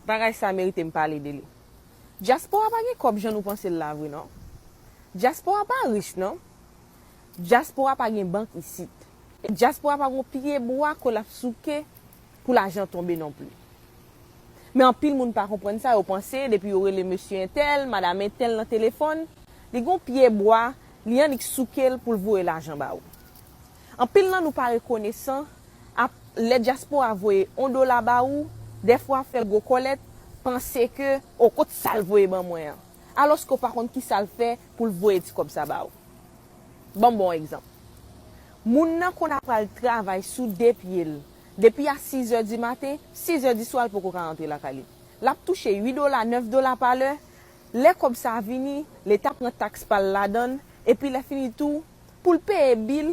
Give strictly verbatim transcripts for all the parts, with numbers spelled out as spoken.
Bagay sa merite m pale de li. Dyaspora pa gen kòb jan nou panse l la vre non. Dyaspora pa rich non. Dyaspora pa gen bank isit. Dyaspora pa gen pye bwa ke l ap souke pou lajan tonbe non pli. Men anpil moun pa konprann sa, yo panse depi yo rele mesye entèl, madanm entèl nan telefòn, li gen pye bwa, li annik souke l pou l voye lajan ba ou. Anpil nan nou pa rekonesan, ap, lè dyaspora voye yon dola ba ou, dèfwa fè l gwo kòlèt, panse ke, o, kot sa l voye ban mwen an? Alòske w pa konn kisa l fè pou l voye ti kòb sa ba ou. Ban m ba w yon egzanp. Moun nan konn ap pral travay sou de pye l. Depi a sizè di maten, sizè di swa l poko ka rantre lakay li. L ap touche uit dola, nèf dola pa lè. Lè kòb sa a vini, Leta pran taks pa l ladan l, epi lè fini tou, pou l peye bil,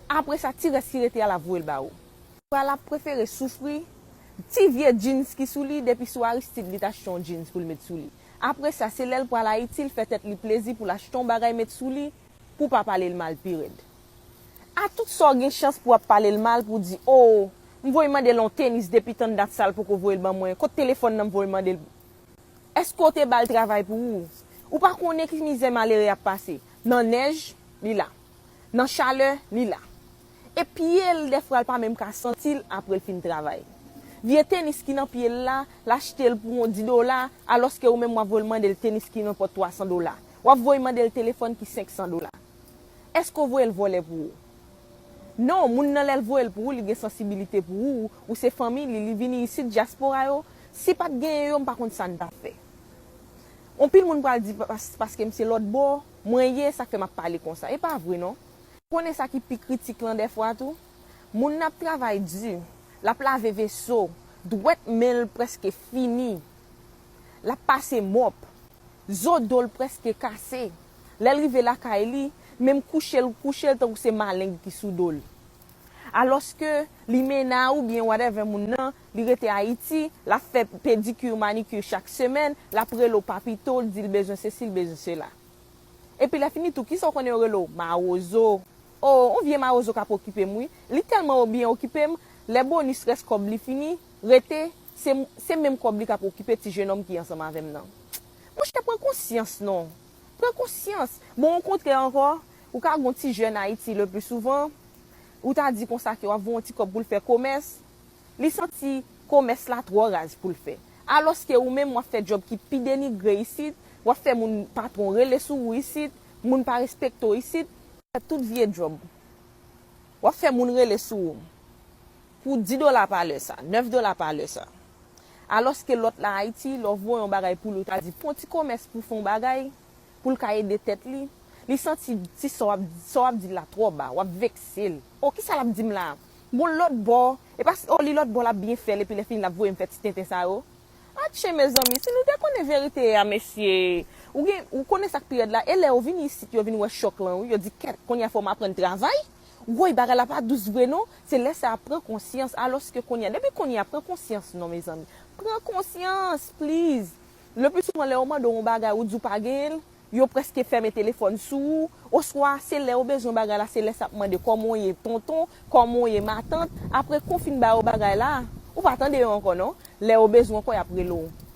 apre sa, ti rès ki rete a, l ap voye l ba ou. Pral ap prefere soufri ti vye jeans ki sou li, depi sou Aristide li t achte yon jeans pou l met sou li. Apre sa, se lè l pral Ayiti, l fè tèt li plezi pou l achte yon bagay met sou li, pou pa pale l mal pi rèd. A tout sa w gen chans pou w ap pale l mal, pou w di, o, m voye mande l yon tenis depi tann dat sa l poko voye l ban mwen, kot telefòn nan m voye mande l? Èske w te ba l travay pou ou? Ou pa konnen ki mizè malere ap pase. Nan nèj, li la. Nan chalè, li la. E pye l dèfwa l pa menm ka santi l apre l fin travay. Vye tenis ki nan pye l la, l achte l pou yon di dola, alòske ou menm w ap voye l mande l tenis ki nenpòt twa san dola. W ap voye mande l telefòn ki senk san dola. Èske w voye l vòlè pou ou? Non, moun nan lè l voye l pou ou, li gen sansibilite pou ou, ou se fanmi li, li vini isit, dyaspora yo, si pa t genyen yo, m pa konn sa n t ap fè. Anpil moun pral di pas-, paske m se lòt bò, mwen ye, sa k fè m ap pale konsa. E pa vre non. Konnen sa ki pi kritik lan dèfwa tou? Moun nan ap travay di, l ap lave veso, dwèt men l prèske fini, l ap pase mòp, zo do l prèske kase. Lè l rive lakay li, menm kouche l kouche l tankou se maleng ki sou do l. Alòske limena oubyen whatever moun nan, li rete Ayiti, l ap fè pedikir, manikir chak semèn, l ap rele w papito, l di l bezwen sesi, l bezwen sela. Epi lè fini tou, kisa w konnen yo rele w? Mawozo. O, yon vye mawozo k ap okipe m wi. Li tèlman byen okipe m, lè bonis rès kòb li fini, rete, se, se menm kòb li k ap okipe ti jenòm ki ansanm avè m nan. Monchè, pran konsyans non. Pran konsyans. Bon, okontrè ankò, ou ka gon ti jèn Ayiti le pli souvan, ou ta di konsa ke w ap voye yon ti kòb pou l fè komès, li santi komès la twò raz pou l fè. Alòske ou menm w ap fè djòb ki pi denigre isit, w ap fè moun patwon rele sou ou isit, moun pa respekte w isit, w ap fè tout vye djòb. W ap fè moun rele sou ou pou di dola pa lè sa, nèf dola pa lè sa. Alòske lòt la Ayiti, lè w voye yon bagay pou li, ou ta di, fè yon ti komès pou fè yon bagay, pou l ka ede tèt li, li santi ti sa w ap, sa w ap di l la twò ba, w ap vekse l. O, kisa l ap di m la? Bon, lòt bò, e pa, o, li lòt bò l ap byen fè l, epi lè fini l ap voye m fè ti tenten sa yo. Atchè, mezanmi, si nou te konnen verite a, mesye, ou gen, ou konnen sa k pi rèd la, e lè yo vin isit, yo vin wè chòk lan, wi, yo di, kèt, kounye a fò m aprann travay? Woy, bagay la pa dous vre non. Se lè sa a pran konsyans, alòske kounye a, depi kounye a, pran konsyans non, mezanmi. Pran konsyans, please. Le pli souvan, lè yo mande w yon bagay, ou di w pa genyen l, yo prèske fèmen telefòn sou ou, oswa se lè yo bezwen bagay la, se lè sa ap mande kòman w ye tonton, kòman w ye matant, apre kou w fin ba yo bagay la, ou pa tande yo ankò non, lè yo bezwen ankò y ap rele w.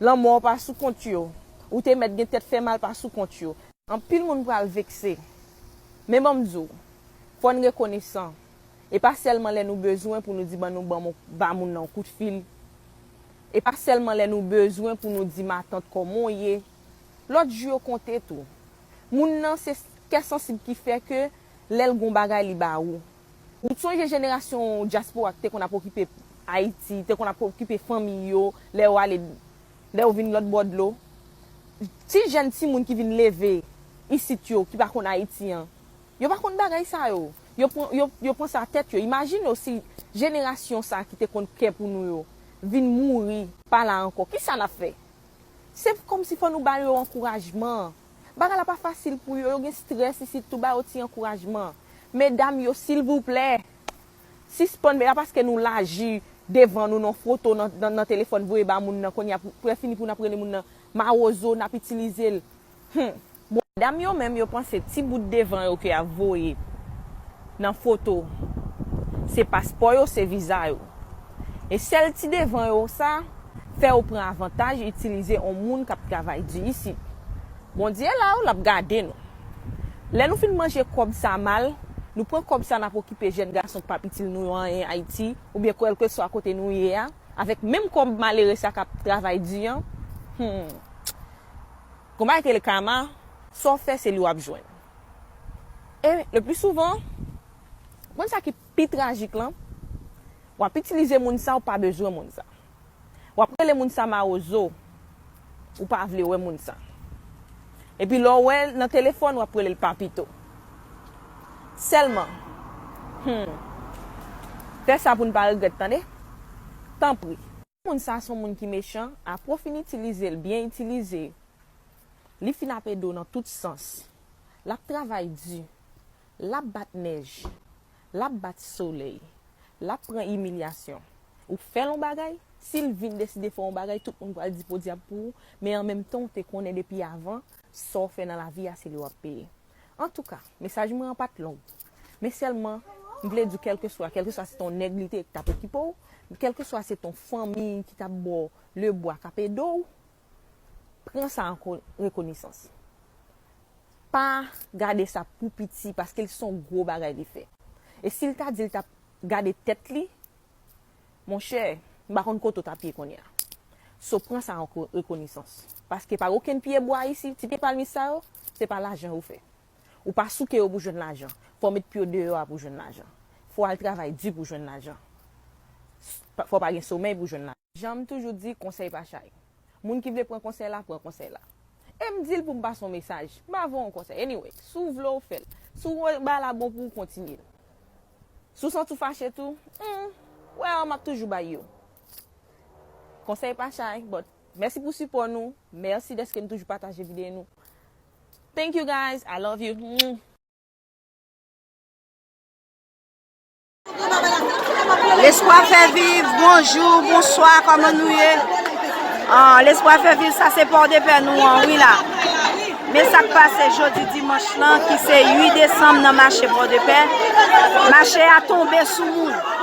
Lanmò pa sou kont yo, ou te mèt gen tèt fè mal pa sou kont yo. Anpil moun pral vekse, men ban m di w, fò n rekonesan. E pa sèlman lè nou bezwen pou nou di ban nou ban, ba moun nan yon kout fil. E pa sèlman lè nou bezwen pou nou di matant kòman w ye. Lòt jou yo konte tou. Moun nan se kè sansib ki fè ke lè l gon bagay li ba ou. Ou sonje jenerasyon dyaspora ki te konn ap okipe Ayiti, te konn ap okipe fanmi yo, lè yo ale, lè yo vin lòt bò dlo. Ti jèn timoun ki vin leve isit yo, ki pa konn Ayiti an, yo pa konn bagay sa yo. Yo pran, yo, yo pran sa tèt yo. Imajine w si jenerasyon sa ki te konn kè pou nou yo vin mouri, pa la ankò. Kisa n ap fè? Se kòmsi fò nou ba yo ankourajman. Bagay la pa fasil pou yo, yo gen strès isit tou, ba yo ti ankourajman. Medam yo, silvouplè, sispann, men a paske nou laji devan nou nan foto, nan, nan, nan telefòn voye ba moun nan, kounye a pou, pou lè fini pou n ap rele moun nan mawozo, n ap itilize l. Hum. Bon, medam yo menm, yo panse ti bout devan yo ke y ap voye nan foto, se paspò yo, se viza yo. E sèl ti devan yo sa, fè w pran avantaj itilize yon moun k ap travay di isit. Bondye la wi, l ap gade nou. Lè nou fin manje kòb sa mal, nou pran kòb sa n ap okipe jèn gason k p ap itil nou anyen Ayiti, oubyen kèlkeswa kote nou ye a, avèk menm kòb malere sa k ap travay di an. Hmm. Gon bagay ki rele kama, sa w fè se li w ap jwenn. E le pli souvan, konn sa ki pi trajik lan, w ap itilize moun sa, ou pa bezwen moun sa. W ap rele moun sa mawozo, ou pa vle wè moun sa. Epi lè w wè l nan telefòn, w ap rele l papito. Sèlman, hmm, fè sa pou n pa regrèt, tande? Tanpri. Moun sa se yon moun ki mechan, apre w fin itilize l, byen itilize, li fin ap ede w nan tout sans. L ap travay di, l ap bat nèj, l ap bat solèy, l ap pran imilyasyon. Ou fè l yon bagay, si l vin deside fè yon bagay, tout moun pral di podyab pou ou, men an menm tan, w te konnen depi avan, sa w fè nan lavi a, se li w ap peye. Antouka, mesaj mwen an pa t long. Men sèlman, m vle di w, kèlkeswa, kèlkeswa se t on nèg li te ye k t ap okipe w, kèlkeswa se t on fanmi ki t ap ba w lebwa k ap ede w, pran sa an ko-, rekonesans. Pa gade sa pou piti, paske l se yon gwo bagay li fè. E si l ta di l t ap gade tèt li, monchè, m pa konn kote w t ap ye kounye a. So, pran sa an ko-, rekonesans. Paske pa gen okenn pye bwa isi, ti pye palmis sa yo, se pa lajan yo fè. Ou pa souke yo pou jwenn lajan. Fò w met pye w deyò a pou jwenn lajan. Fò w al travay di pou jwenn lajan. S-, pa, fò w pa gen somèy pou jwenn lajan. Jan m toujou di, konsèy pa chay. Moun ki vle pran konsèy la, pran konsèy la. E m di l pou m pase yon mesaj. M pa voye yon konsèy. Anyway, si w vle w fè l. Si w wè bagay la bon pou ou, kontinye l. Si w santi w fache tou, hmm, well, m ap toujou bay yo. Konsèy pa chay, but mèsi pou sipò nou. Mèsi dèske n toujou pataje videyo nou. Thank you guys, I love you. Hmm. Lespwa fè viv, bonjou, bonswa, kòman nou ye? Ah, Lespwa fè viv, sa se Pòdepè nou an, wi la. Men sa k pase jodi dimanch lan, ki se uit desanm nan mache Pòdepè. Mache a tonbe sou moun.